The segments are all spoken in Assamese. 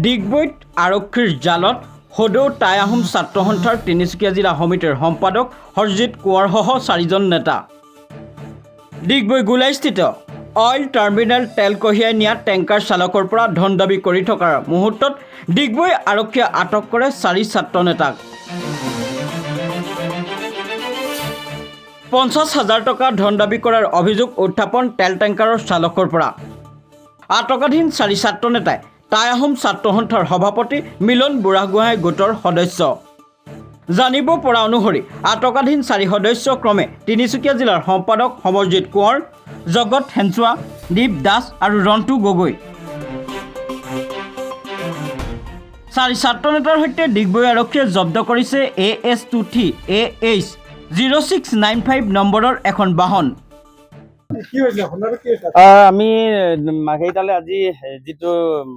ডিগবৈত আৰক্ষীৰ জালত সদৌ টাই আহোম ছাত্ৰ সন্থাৰ তিনিচুকীয়া জিলা সমিতিৰ সম্পাদক হৰজিৎ কোঁৱৰসহ চাৰিজন নেতা। ডিগবৈ গোলাইস্থিত অইল টাৰ্মিনেল তেল কঢ়িয়াই নিয়া টেংকাৰ চালকৰ পৰা ধন দাবী কৰি থকাৰ মুহূৰ্তত ডিগবৈ আৰক্ষীয়ে আটক কৰে চাৰি ছাত্ৰ নেতাক। 50,000 টকা ধন দাবী কৰাৰ অভিযোগ উত্থাপন তেল টেংকাৰৰ চালকৰ পৰা। আটকাধীন চাৰি ছাত্ৰ নেতাই টাই আহোম ছাত্ৰ সন্থাৰ সভাপতি মিলন বুঢ়াগোহাঁই গোটৰ সদস্য। জানিব পৰা অনুসৰি আটকাধীন চাৰি সদস্য ক্ৰমে তিনিচুকীয়া জিলাৰ সম্পাদক সমৰজিৎ কোঁৱৰ, জগত হেঞ্চুৱা, দীপ দাস আৰু ৰন্টু গগৈ। চাৰি ছাত্ৰ নেতাৰ সৈতে ডিগবৈ আৰক্ষীয়ে জব্দ কৰিছে AS 23 AH 0695 নম্বৰৰ এখন বাহন। কি হৈছিলে ঘটনাটো, কি হৈছিলে? আমি মাৰ্ঘেৰিটালৈ আজি যিটো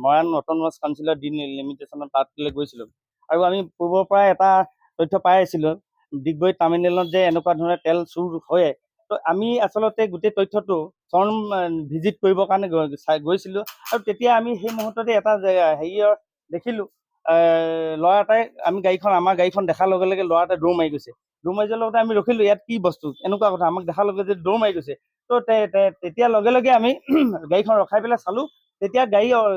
মৰাণ অট'নমাছ কাউন্সিলৰ ডিলিমিটেশ্যনৰ তালৈ গৈছিলোঁ আৰু আমি পূৰ্বৰ পৰাই এটা তথ্য পাই আছিলোঁ, ডিগবৈ টাৰ্মিনেলত যে এনেকুৱা ধৰণৰ তেল চুৰ হয়। তো আমি আচলতে গোটেই তথ্যটো চৰণ ভিজিট কৰিবৰ কাৰণে চাই গৈছিলোঁ আৰু তেতিয়া আমি সেই মুহূৰ্ততে এটা হেৰিয়ৰ দেখিলোঁ, ল'ৰা এটাই আমি গাড়ীখন, আমাৰ গাড়ীখন দেখাৰ লগে লগে ল'ৰা এটাই দৌৰ মাৰি গৈছে। দৌৰ মাৰি যোৱাৰ লগতে আমি ৰখিলোঁ, ইয়াত কি বস্তু, এনেকুৱা কথা, আমাক দেখাৰ লগে লগে দৌৰ মাৰি গৈছে। তো তেতিয়া লগে লগে আমি গাড়ীখন ৰখাই পেলাই চালোঁ, তেতিয়া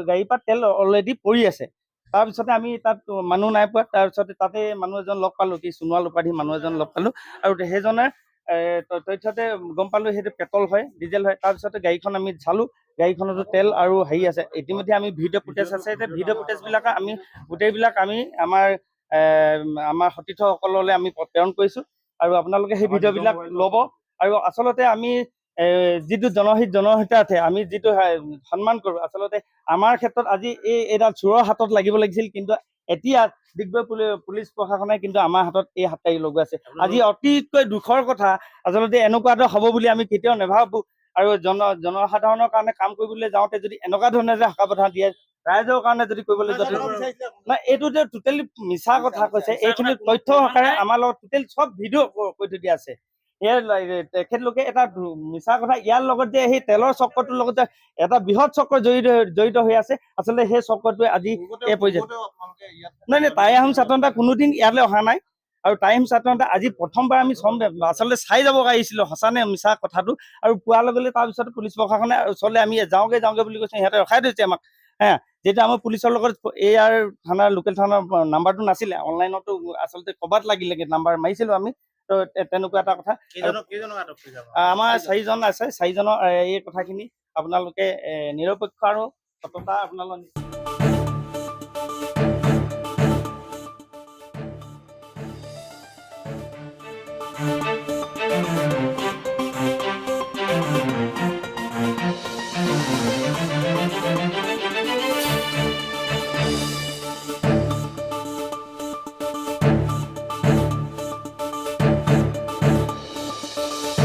গাড়ীৰ পৰা তেল অলৰেডি পৰি আছে। তাৰপিছতে আমি তাত মানুহ নাই পোৱা। তাৰপিছতে তাতে মানুহ এজন লগ পালোঁ, কি সোণোৱাল উপাধি মানুহ এজন লগ পালোঁ আৰু সেইজনে তথ্যতে গম পালোঁ সেইটো পেট্ৰল হয়, ডিজেল হয়। তাৰপিছতে গাড়ীখন আমি চালোঁ, গাড়ীখনতো তেল আৰু হেৰি আছে। ইতিমধ্যে আমি ভিডিঅ' ফুটেজ আছে যে ভিডিঅ' ফুটেজবিলাক আমি গোটেইবিলাক আমি আমাৰ সতীৰ্থসকললৈ আমি প্ৰেৰণ কৰিছোঁ আৰু আপোনালোকে সেই ভিডিঅ'বিলাক ল'ব। আৰু আচলতে আমি যিটো জনহিত জনহিতাৰ্থে আমি যিটো সন্মান কৰোঁ, আচলতে আমাৰ ক্ষেত্ৰত আজি এই এইডাল চোৰৰ হাতত লাগিব লাগিছিল, কিন্তু এতিয়া ডিগবৈ পুলিচ প্ৰশাসনে কিন্তু আমাৰ হাতত এই হাতকাৰি লগোৱাইছে। আজি অতিকৈ দুখৰ কথা, আচলতে এনেকুৱা এটা হ'ব বুলি আমি কেতিয়াও নাভাবোঁ। আৰু জনসাধাৰণৰ কাৰণে কাম কৰিবলৈ যাওঁতে যদি এনেকুৱা ধৰণে যে হকা বাধা দিয়ে, ৰাইজৰ কাৰণে যদি কৰিবলৈ যাওঁতে নাই, এইটো যে টোটেলি মিছা কথা কৈছে। এইখিনি তথ্য সহকাৰে আমাৰ লগত টোটেল চব ভিডিঅ' কৰি থৈ দিয়া আছে। সেয়া তেখেতলোকে এটা মিছা কথা, ইয়াৰ লগত যে সেই তেলৰ চক্ৰটোৰ লগত যে এটা বৃহৎ চক্ৰ জড়িত জড়িত হৈ আছে, আচলতে সেই চক্ৰটোৱে আজি এই পৰ্যায়ত। নাই নাই, টাই আহোম ছাত্ৰ সন্থা কোনোদিন ইয়ালৈ অহা নাই আৰু টাই আহোম ছাত্ৰ সন্থা আজি প্ৰথমবাৰ আমি চম আচলতে চাই যাব আহিছিলোঁ সঁচা নে মিছা কথাটো। আৰু পোৱাৰ লগে লগে তাৰপিছত পুলিচ প্ৰশাসনে ওচৰলৈ আমি যাওঁগে যাওঁগে বুলি কৈছে, সিহঁতে ৰখাই থৈছে আমাক। হে, যেতিয়া আমাৰ পুলিচৰ লগত ইয়াৰ থানাৰ, লোকেল থানাৰ নাম্বাৰটো নাছিলে, অনলাইনতো আচলতে ক'ৰবাত লাগিলে নাম্বাৰ মাৰিছিলোঁ আমি। তো তেনেকুৱা এটা কথা। আমাৰ চাৰিজন আছে, চাৰিজনৰ এই কথাখিনি আপোনালোকে নিৰপেক্ষ আৰু সততা আপোনালোকৰ